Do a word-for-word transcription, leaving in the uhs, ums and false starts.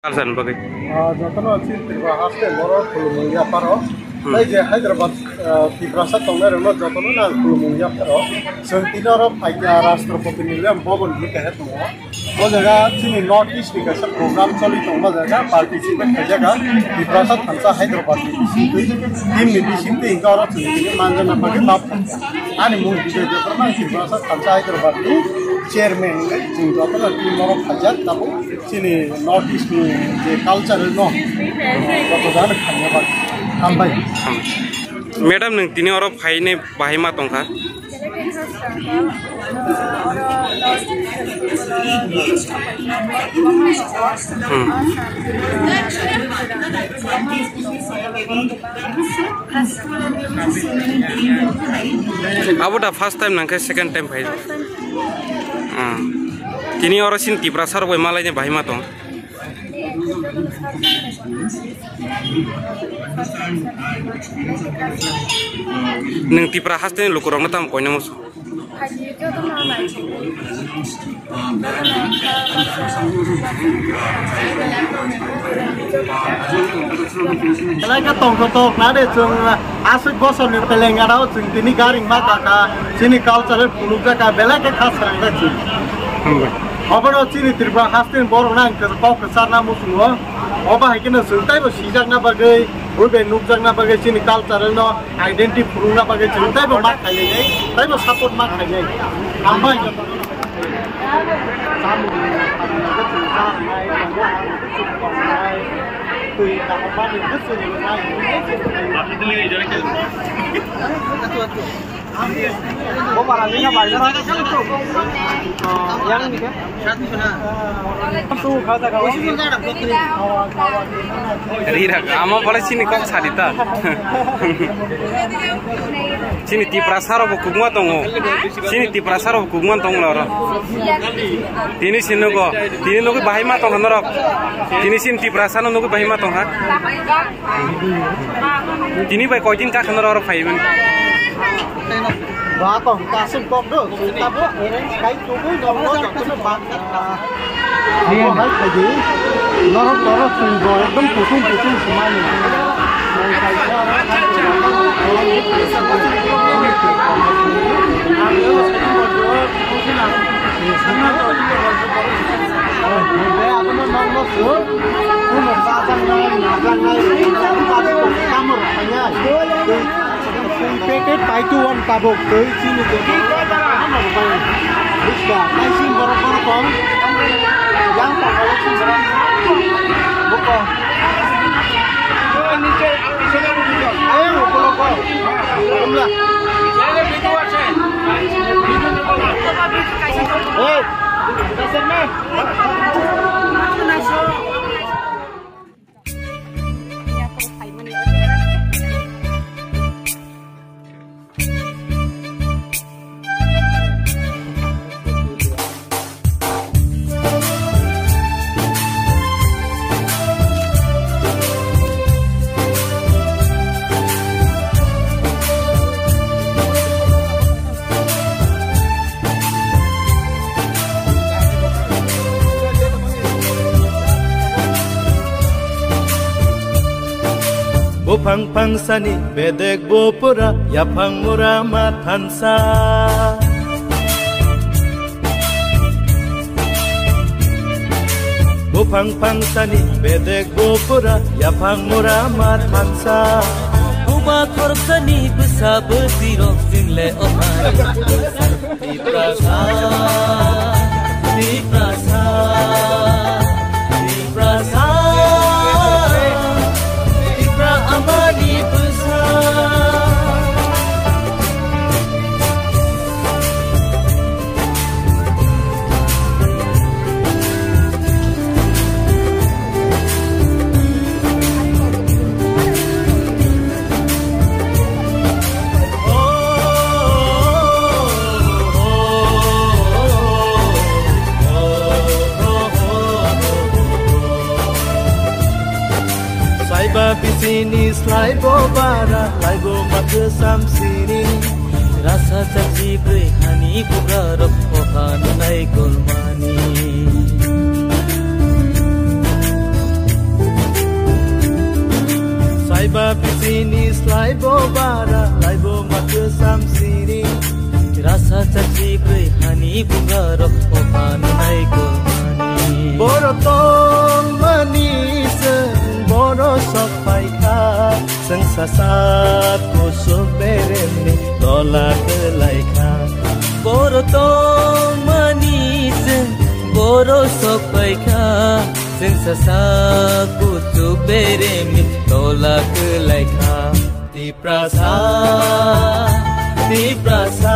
Culture ni bagwi. Ah, jotono chini Tripura haste borok khulumung yapharo. Hmm. Tei je Hyderabad, ah, Tiprasa tongnai rokno jotono nang khulumung yapharo. Chwng tini oro phaikha Rashtrapati ni Bhavan ni kehe tongo. O jaga chini North East ni kaisa program choli tongo, o jaga participate khaijak Tiprasa thansa Hyderabad ni bisingtwi, team ni bisingtwi hwnkhe oro chwng tini manjana bagwi map khaijak. Ani mung Bijoy Debbarma, Tiprasa thansa Hyderabad ni chairman hwnkhe chwng jotono team oro khaijak tabuk. Chini North East ni je culture no, joto jagano khaina bagwi. Hambai. Madam, nwng tini oro phainai bahai ma tongkha? Hmm. Abo da first time nangkhe second time phai. Hmm. Tini oro sin Tiprasa rok bai malaini bahai ma tong. Nwng Tipra haste ni lukurokno tamo koinai muchung? Belai khe tongthotok na de, chwng aswk bosorni Telengana o chwng tini garing ma kaka, chini cultural phunukjak kha, belai khe kha srangjak chwng. Hambai. Obono chini Tripura haste ni borok nang kok kwcharna muchungo. Obo hai kheno chwng taibo sijakna bagwi, ui bai nukjakna bagwi, chini cultural no identity phunukna bagwi chwng taibo ma khainai, taibo support ma khainai. Hambai. Rira, amo pala sini kok sadi ta. Sini Tiprasa rok bo kubuma tongo. Sini Tiprasa rok bo kubuma tongo loro. Tini sini nugo, tini nugo bahai ma tongha norok. Tini sini Tiprasa no nugo bahai ma tongha. Tini bai koitin ka khana oro phaiben. Ba tong ta sum kok do, ta bo arrange kai tu bo no no ta ba. Abo hai khaidi. Norok norok sum bo ekdom putung putung sumani. Abono nokno suk, kuno chajaknai, najaknai, kamor khainai. Twi packet pai tu wan tabuk, twi chini twi. Buska, kaising borok borok tong. Yang tong borok sing borok. Buko. Ayo, buko, buko. Amla. Hey. Buphang phangsani bedek bo pura yaphang mura ma thansa. Buphang phangsani bedek bo pura yaphang mura ma thansa. Buba khoroksa ni bwsa bwtwi rok chwng le o hai. Tiprasa, Tiprasa, Tiprasa, Tipra amani bwsa. Saiba bisini slaibo bara, laibo mathwsam sini. Rasa chachi bwrwi hani bugarok koha nunai kolmani. Ba bisini slaibo bara, laibo ma kwsam siri. Rasa chachi brwi hani bungarok o phanai kwmani. Boro tongmani chwng boro sok phaikha, chwng sasa kusuk beremni tola kwlaikha. Boro tongmani chwng boro sok phaikha, chwng sasa kusuk beremni tola kwlaikha. Tiprasa, Tiprasa.